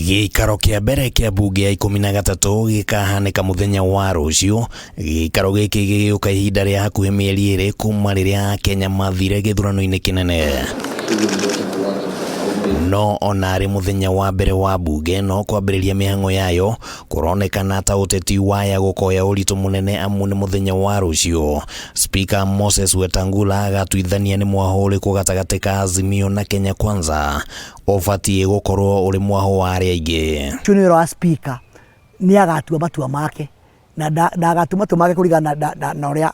Gĩikaro kĩa mbere kĩa mbunge ya 13 gĩkahanĩka mũthenya wa rũciũ. Gĩikaro gĩkĩ gĩgĩũka ihinda rĩa hakuhĩ mĩeri 2 kuma rĩrĩa Akenya mathire gĩthurano-inĩ kĩnene. No ona arĩ mũthenya wa mbere wa mbunge no kwambĩrĩria mĩhang'o yayo kũronekana ta ũteti waya gũkoya ũritũ mũnene amu nĩ mũthenya wa rũciũ. Speaker Moses Wetangula agatuithania nĩ mwahũ ũrĩkũ gatagatĩ ka Azimio na Kenya Kwanza ũbatiĩ gũkorwo ũrĩ mwahũ wa arĩa aingĩ. Ũcio nĩ wĩra wa speaker, nĩ agatua matua make na ndagatua matua make kũringana na ũrĩa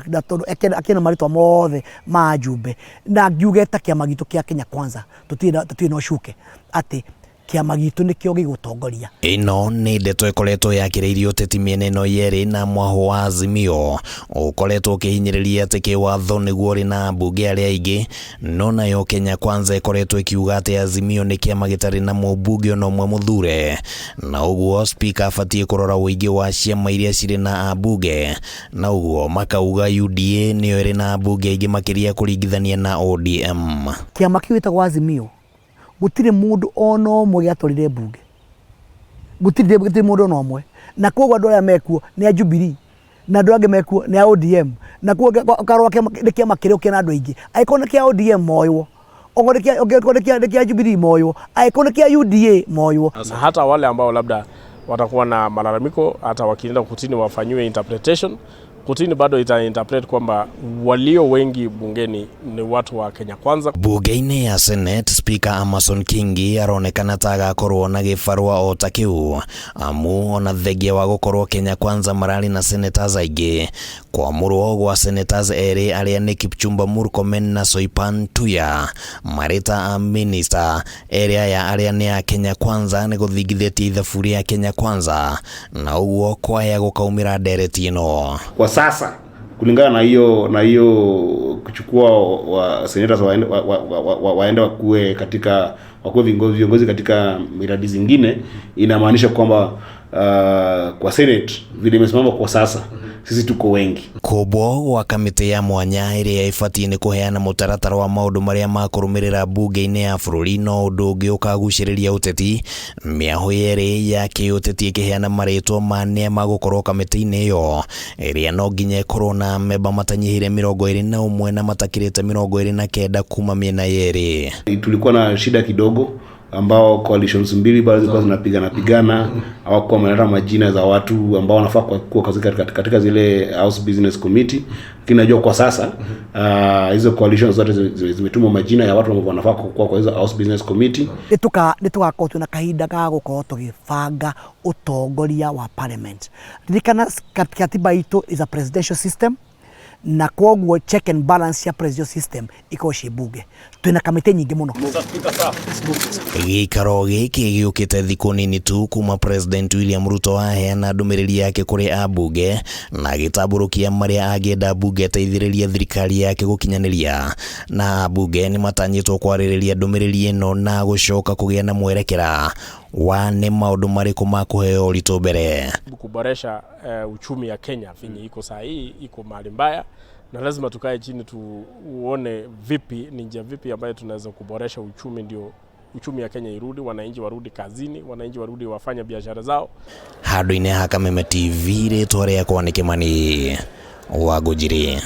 na tondũ akĩena marĩtwa mothe ma ajumbe, na ngiuge ta kĩama gitũ kĩa Kenya Kwanza tũtirĩ na ũcuke atĩ kĩama gitũ nĩkĩo gĩgũtongoria. Ĩno nĩ ndeto ĩkoretwo yakĩrĩirie ũteti mĩena ĩno yerĩ na mwahũ wa Azimio ũkoretwo ũkĩhinyĩrĩria atĩ kĩwatho nĩguo ũrĩ na ambunge arĩa aingĩ, no nayo Kenya Kwanza ĩkoretwo ĩkiuga atĩ Azimio nĩ kĩama gĩtarĩ na mũmbunge ona ũmwe mũthure, na ũguo spika abatiĩ kũrora ũingĩ wa ciama iria cirĩ na ambunge, na ũguo makauga UDA nĩyo ĩrĩ na ambunge aingĩ makĩria kũringithania na ODM. Kĩama kĩu gĩtagwo Azimio gũtirĩ mũndũ ona ũmwe gĩatwarire mbunge, gũtirĩ gũtirĩ mũndũ ona ũmwe, na koguo andũ arĩa mekuo nĩ a Jubilee na andũ angĩ mekuo nĩ a ODM, na koguo ũkarora nĩ kĩama kĩrĩkũ kĩna andũ aingĩ, angĩkorwo nĩ kĩa ODM moywo, okorwo nĩ kĩa Jubilee moywo, angĩkorwo nĩ kĩa UDA moywo. Na hata wale ambao labda watakuwa na malalamiko, hata wakienda kotini wafanyiwe interpretation, kotini bado ita interpret kwamba walio wengi bungeni ni watu wa Kenya Kwanza. Bunge-inĩ ya Senate, Speaker Amason Kingi aronekana ta agakorwo na gĩbarũa o ta kĩu, amu ona thengia wa gũkorwo Kenya Kwanza mararĩ na senators aingĩ, kwamũrwo gwa senators erĩ arĩa nĩ Kipchumba Murkomen na Soipan Tuya marĩ ta a minister erĩ aya arĩa nĩ a Kenya Kwanza nĩ gũthingithĩtie ithabu rĩa Kenya Kwanza, na ũguo kwaya gũkaumĩra ndereti ĩno. Kwa sasa kulingana na hiyo kuchukua wa senators waende, waende wakuwe viongozi katika miradi zingine, inamaanisha kwamba kwa Senate vile imesimama kwa sasa, sisi tuko wengi. Kũmbwo gwa kamĩtĩ ya mwanya ĩrĩa ĩbatiĩ nĩ kũheana mũtaratara wa maũndũ marĩa makũrũmĩrĩra mbunge-inĩ ya bũrũri no ũndũ ũngĩ ũkagucĩrĩria ũteti, mĩahũ yerĩ ya kĩũteti ĩkĩheana marĩtwa ma nĩa magũkorwo kamĩtĩ-inĩ ĩyo ĩrĩa no nginya ĩkorwo na memba matanyihĩire 21 na matakĩrĩte 29 kuma mĩena yerĩ. Tulikuwa na shida kidogo ambao coalitions mbili bado zilikuwa zinapigana pigana, hawakuwa wameleta majina za watu ambao wanafaa kuwa katika zile House Business Committee, lakini najua kwa sasa hizo coalitions zote zimetuma majina ya watu ambao wanafaa kuwa kwa hizo House Business Committee. Nĩ tũgakorwo twĩna kahinda ga gũkorwo tũgĩbanga ũtongoria wa parliament. Ririkana katiba itũ is a presidential system, na koguo check and balance ya presidential system ikorwo ciĩ mbunge. Twĩna kamĩtĩ nyingĩ mũno. Gĩikaro gĩkĩ gĩũkĩte thikũ nini tu kuma President William Ruto aheana ndũmĩrĩri yake kũrĩ ambunge na agĩtambũrũkia marĩa angĩenda mbunge ĩteithĩrĩrie thirikari yake gũkinyanĩria, na ambunge nĩ matanyĩtwo kwarĩrĩria ndũmĩrĩri ĩno na gũcoka kũgĩa na mwerekera wa nĩ maũndũ marĩkũ makũheo ũritũ mbere. Kuboresha uchumi ya Kenya venye iko saa hii, iko mahali mbaya, na lazima tukae chini tuone vipi, ni njia vipi ambayo tunaweza kuboresha uchumi, ndio uchumi ya Kenya irudi, wananchi warudi kazini, wananchi warudi wafanye biashara zao. Handũ-inĩ ha Kameme TV, rĩtwa rĩakwa nĩ Kĩmani wa Ngũnjiri.